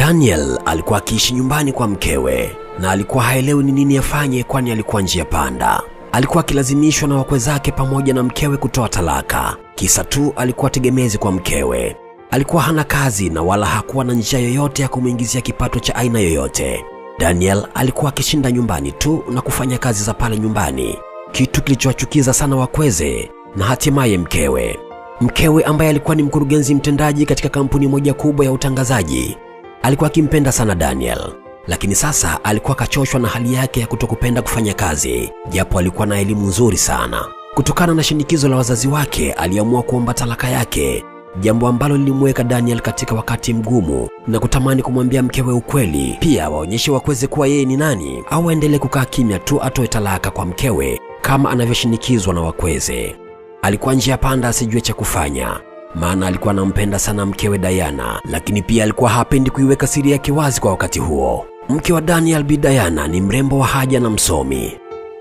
Daniel alikuwa akiishi nyumbani kwa mkewe na alikuwa haelewi ni nini afanye, kwani alikuwa njia panda. Alikuwa akilazimishwa na wakwe zake pamoja na mkewe kutoa talaka. Kisa tu alikuwa tegemezi kwa mkewe. Alikuwa hana kazi na wala hakuwa na njia yoyote ya kumuingizia kipato cha aina yoyote. Daniel alikuwa akishinda nyumbani tu na kufanya kazi za pale nyumbani, kitu kilichowachukiza sana wakweze na hatimaye mkewe. Mkewe ambaye alikuwa ni mkurugenzi mtendaji katika kampuni moja kubwa ya utangazaji, alikuwa akimpenda sana Daniel, lakini sasa alikuwa kachoshwa na hali yake ya kutokupenda kufanya kazi, japo alikuwa na elimu nzuri sana. Kutokana na shinikizo la wazazi wake, aliamua kuomba talaka yake, jambo ambalo lilimweka Daniel katika wakati mgumu na kutamani kumwambia mkewe ukweli, pia waonyeshe wakweze kuwa yeye ni nani, au aendelee kukaa kimya tu atoe talaka kwa mkewe kama anavyoshinikizwa na wakweze. Alikuwa njia panda asijue cha kufanya, maana alikuwa anampenda sana mkewe Diana, lakini pia alikuwa hapendi kuiweka siri yake wazi kwa wakati huo. Mke wa Daniel Bi Diana ni mrembo wa haja na msomi.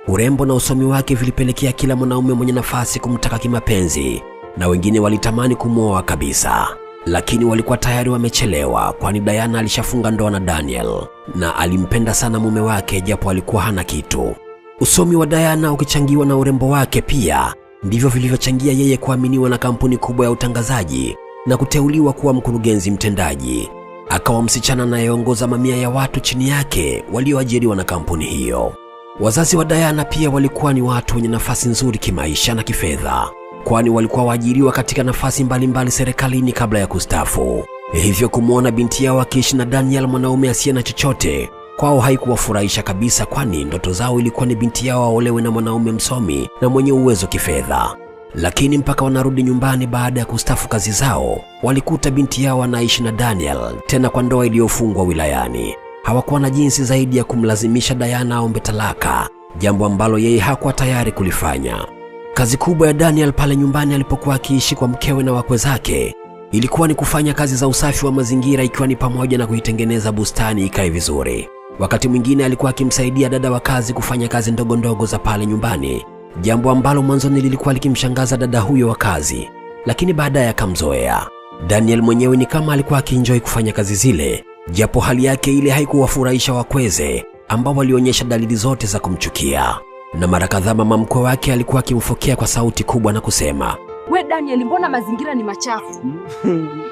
Urembo na usomi wake vilipelekea kila mwanaume mwenye nafasi kumtaka kimapenzi, na wengine walitamani kumwoa kabisa. Lakini walikuwa tayari wamechelewa, kwani Diana alishafunga ndoa na Daniel na alimpenda sana mume wake japo alikuwa hana kitu. Usomi wa Diana ukichangiwa na urembo wake pia ndivyo vilivyochangia yeye kuaminiwa na kampuni kubwa ya utangazaji na kuteuliwa kuwa mkurugenzi mtendaji. Akawa msichana anayeongoza mamia ya watu chini yake walioajiriwa na kampuni hiyo. Wazazi wa Diana pia walikuwa ni watu wenye nafasi nzuri kimaisha na kifedha, kwani walikuwa waajiriwa katika nafasi mbalimbali serikalini kabla ya kustaafu. Hivyo kumuona binti yao akiishi na Daniel, mwanaume asiye na chochote, kwao haikuwafurahisha kabisa, kwani ndoto zao ilikuwa ni binti yao aolewe na mwanaume msomi na mwenye uwezo kifedha. Lakini mpaka wanarudi nyumbani baada ya kustaafu kazi zao, walikuta binti yao anaishi na Daniel, tena kwa ndoa iliyofungwa wilayani. Hawakuwa na jinsi zaidi ya kumlazimisha Diana aombe talaka, jambo ambalo yeye hakuwa tayari kulifanya. Kazi kubwa ya Daniel pale nyumbani alipokuwa akiishi kwa mkewe na wakwe zake ilikuwa ni kufanya kazi za usafi wa mazingira, ikiwa ni pamoja na kuitengeneza bustani ikae vizuri. Wakati mwingine alikuwa akimsaidia dada wa kazi kufanya kazi ndogo ndogo za pale nyumbani, jambo ambalo mwanzoni lilikuwa likimshangaza dada huyo wa kazi, lakini baadaye akamzoea. Daniel mwenyewe ni kama alikuwa akienjoy kufanya kazi zile, japo hali yake ile haikuwafurahisha wakweze ambao walionyesha dalili zote za kumchukia. Na mara kadhaa mama mkwe wake alikuwa akimfokea kwa sauti kubwa na kusema, "We Daniel, mbona mazingira ni machafu?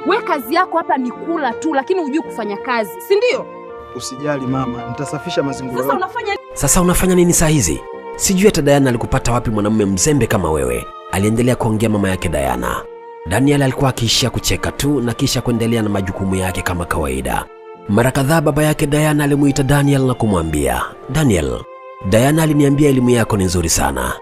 We kazi yako hapa ni kula tu, lakini hujui kufanya kazi, si ndio? Usijali mama, nitasafisha mazingira. Sasa unafanya nini saa hizi? Sijui hata Diana alikupata wapi mwanamume mzembe kama wewe," aliendelea kuongea mama yake Diana. Daniel alikuwa akiishia kucheka tu na kisha kuendelea na majukumu yake kama kawaida. Mara kadhaa baba yake Diana alimuita Daniel na kumwambia, "Daniel, Diana aliniambia elimu yako ni nzuri sana.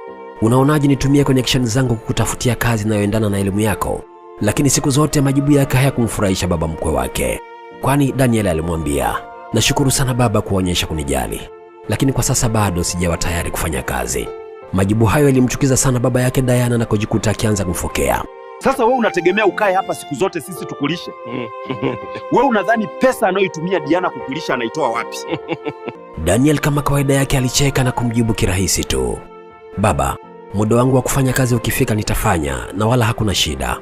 Unaonaje nitumie connection zangu kukutafutia kazi inayoendana na elimu yako?" Lakini siku zote majibu yake hayakumfurahisha baba mkwe wake, kwani Daniel alimwambia, "Nashukuru sana baba kuonyesha kunijali, lakini kwa sasa bado sijawa tayari kufanya kazi." Majibu hayo yalimchukiza sana baba yake Diana na kujikuta akianza kumfokea. Sasa wewe unategemea ukae hapa siku zote sisi tukulishe? Wewe unadhani pesa anayoitumia Diana kukulisha anaitoa wapi? Daniel kama kawaida yake alicheka na kumjibu kirahisi tu, "Baba, muda wangu wa kufanya kazi ukifika nitafanya na wala hakuna shida."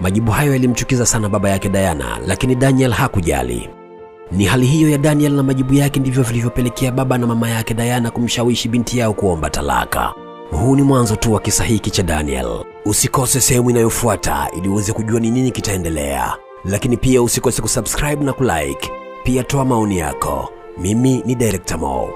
Majibu hayo yalimchukiza sana baba yake Diana, lakini Daniel hakujali. Ni hali hiyo ya Daniel na majibu yake ndivyo vilivyopelekea baba na mama yake Diana kumshawishi binti yao kuomba talaka. Huu ni mwanzo tu wa kisa hiki cha Daniel. Usikose sehemu inayofuata ili uweze kujua ni nini kitaendelea. Lakini pia usikose kusubscribe na kulike. Pia toa maoni yako. Mimi ni Director Mo.